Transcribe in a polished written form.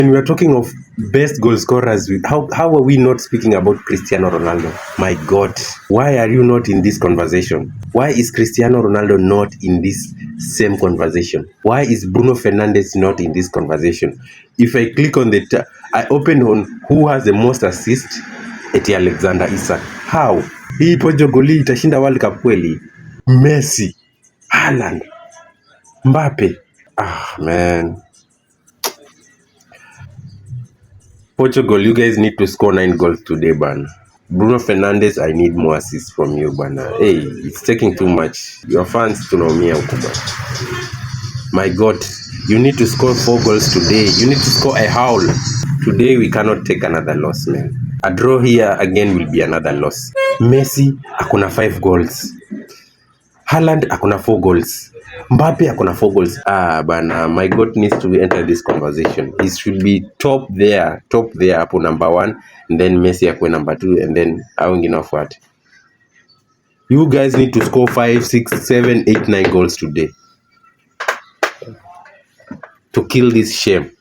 When we are talking of best goal scorers, how are we not speaking about Cristiano Ronaldo? My God, why are you not in this conversation? Why is Cristiano Ronaldo not in this same conversation? Why is Bruno Fernandes not in this conversation? If I click on I open on who has the most assists, eti Alexander Isak. How? Hii Portugal itashinda World Cup kweli? Messi, Haaland, Mbappe. Ah, man. Portugal, you guys need to score 9 goals today, bana. Bruno Fernandes, I need more assists from you, bana. Hey, it's taking too much. Your fans tunaumia huko bana. My God, you need to score 4 goals today. You need to score a howl. Today we cannot take another loss, man. A draw here again will be another loss. Messi akona 5 goals. Haaland akona 4 goals. Mbappe akona 4 goals. Ah, bana, my God needs to enter this conversation. He should be top there hapo number 1, and then Messi akwe number 2, and then hao wengine wafuate. You guys need to score 5, 6, 7, 8, 9 goals today to kill this shame.